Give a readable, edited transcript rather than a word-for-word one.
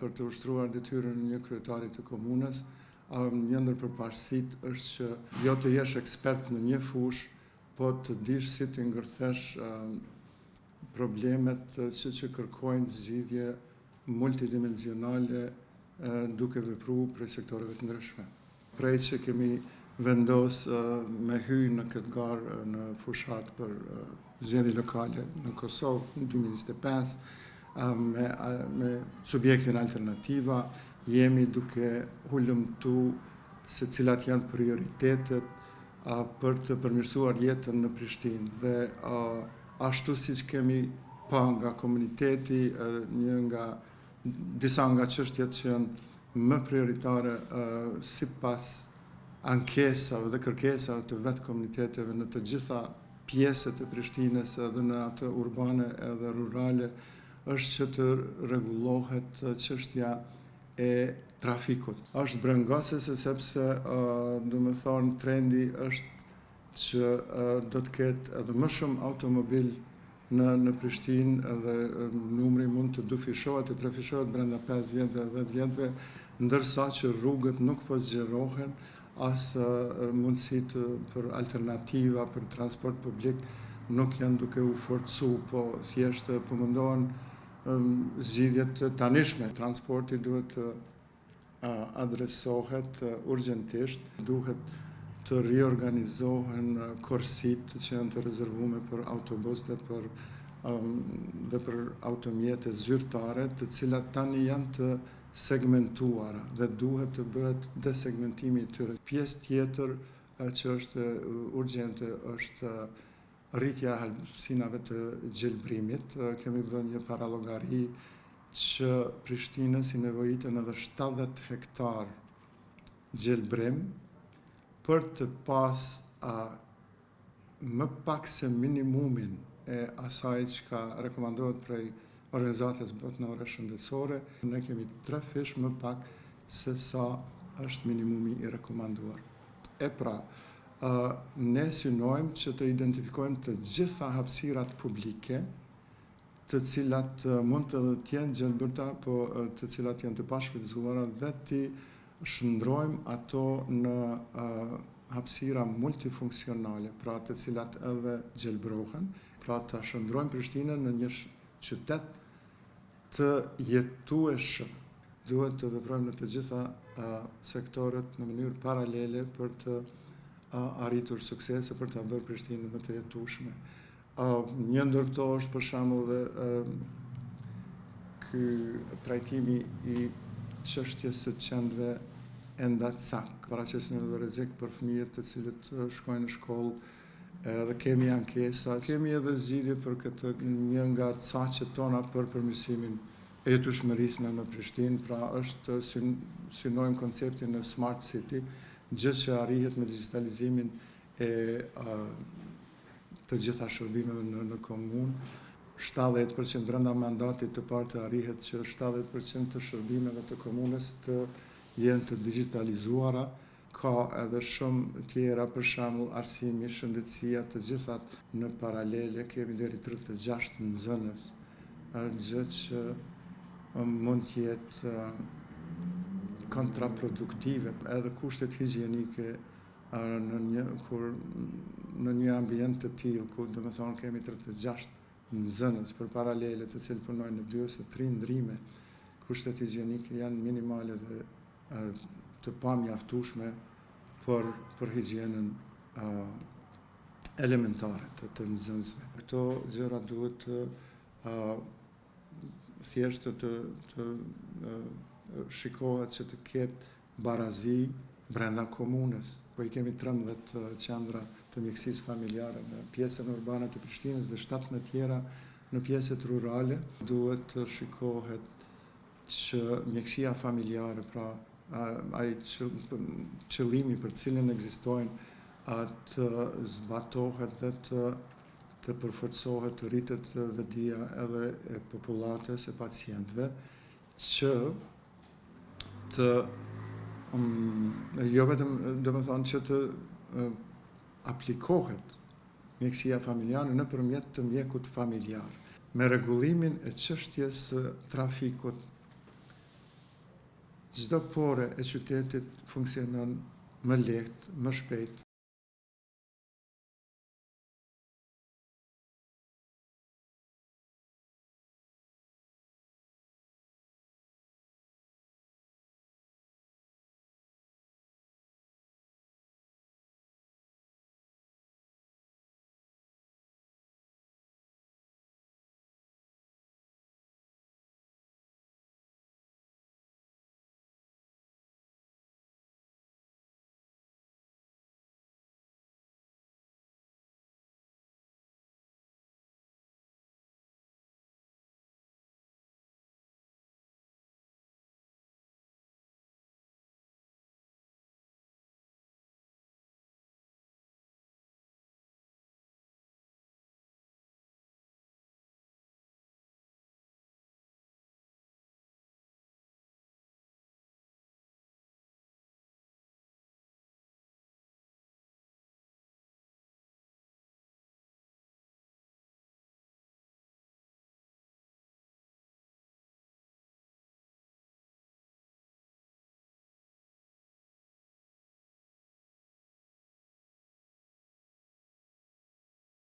Për të ushtruar detyrën e një kryetari të komunës, një ndër përparësitë është që jo të jesh ekspert në një fushë, po të dish si të ngërthesh problemet që që kërkojnë zgjidhje multidimensionale duke vepru prej sektorëve të ndryshme. Prej që kemi vendos me hy në këtë garë në fushat për zgjedhje lokale në Kosovë në 2025, me, me subjektin Alternativa, jemi duke hulumtu se cilat janë prioritetet për të përmirësuar jetën në Prishtinë dhe ashtu siç kemi pa nga komuniteti, një nga disa nga çështjet që janë më prioritare sipas ankesave dhe kërkesave të vetë komuniteteve në të gjitha pjesët e Prishtinës edhe në atë urbane edhe rurale është që të rregullohet çështja e trafikut. Është brengosëse sepse, domethonë, trendi është që do të ketë edhe më shumë automobil në në Prishtinë dhe numri mund të dufishohet, të trefishohet brenda 5 vjetëve, 10 vjetëve, ndërsa që rrugët nuk po zgjerohen, as mundësitë për alternativa për transport publik nuk janë duke u forcu, po thjesht po mundohen zgjidhjet të tanishme. Transporti duhet të adresohet urgjentisht, duhet të riorganizohen korsitë që janë të rezervume për autobus dhe për dhe për automjete zyrtare, të cilat tani janë të segmentuara dhe duhet të bëhet desegmentimi i tyre. Pjesë tjetër që është urgjente është rritja e hapësinave të gjelbrimit. Kemi bërë një parallogari që Prishtinës i nevojiten edhe 70 hektar gjelbrim për të pas a, më pak se minimumin e asaj çka rekomandohet prej Organizatës Botnore Shëndetësore, ne kemi tre fish më pak se sa është minimumi i rekomanduar. E pra, ne synojmë që të identifikojmë të gjitha hapësirat publike, të cilat mund të edhe të jenë gjelbërta, po të cilat janë të pashfrytëzuara dhe t'i shndrojmë ato në hapësira multifunksionale, pra të cilat edhe gjelbrohen, pra ta shndrojmë Prishtinën në një qytet të jetueshëm. Duhet të veprojmë në të gjitha sektorët në mënyrë paralele për të arritur suksese për ta bërë Prishtinën më të jetueshme. Një ndër këto është për shembull dhe ky trajtimi i çështjes së qenve endacak. Paraqesin edhe rrezik për fëmijët të cilët shkojnë në shkollë edhe kemi ankesa, kemi edhe zgjidhje për këtë një nga caqet tona për përmirësimin e jetueshmërisë në në Prishtinë, pra është synojmë konceptin e Smart City, gjë që arrihet me digitalizimin e të gjitha shërbimeve në, në komunë, 70% brenda mandatit të parë të arrihet që 70% të shërbimeve të komunës të jenë të digitalizuara, ka edhe shumë tjera, për shembull arsimi, shëndetësia, të gjithat në paralele kemi deri 36 nxënës, gjë që mund të jetë kontraproduktive. Edhe kushtet higjienike në një kur në një ambient të tillë ku domethonë kemi 36 nxënës për paralele të cilët punojnë në dy ose tri ndrime, kushtet higjienike janë minimale dhe të pamjaftueshme për për higjienën elementare të, të nxënësve. Këto gjëra duhet të thjesht të, të, të shikohet që të ketë barazi brenda komunës. Po i kemi 13 qendra të mjekësisë familjare në pjesën urbane të Prishtinës dhe 17 tjera në pjesët rurale. Duhet të shikohet që mjekësia familjare, pra ai qëllimi për cilin ekzistojnë, të zbatohet dhe të të përforcohet, të rritet vetëdija edhe e popullatës e pacientëve që të jo vetëm, domethonë që të aplikohet mjekësia familjare nëpërmjet të mjekut familjar. Me rregullimin e çështjes së trafikut. Çdo pore e qytetit funksionon më lehtë, më shpejt.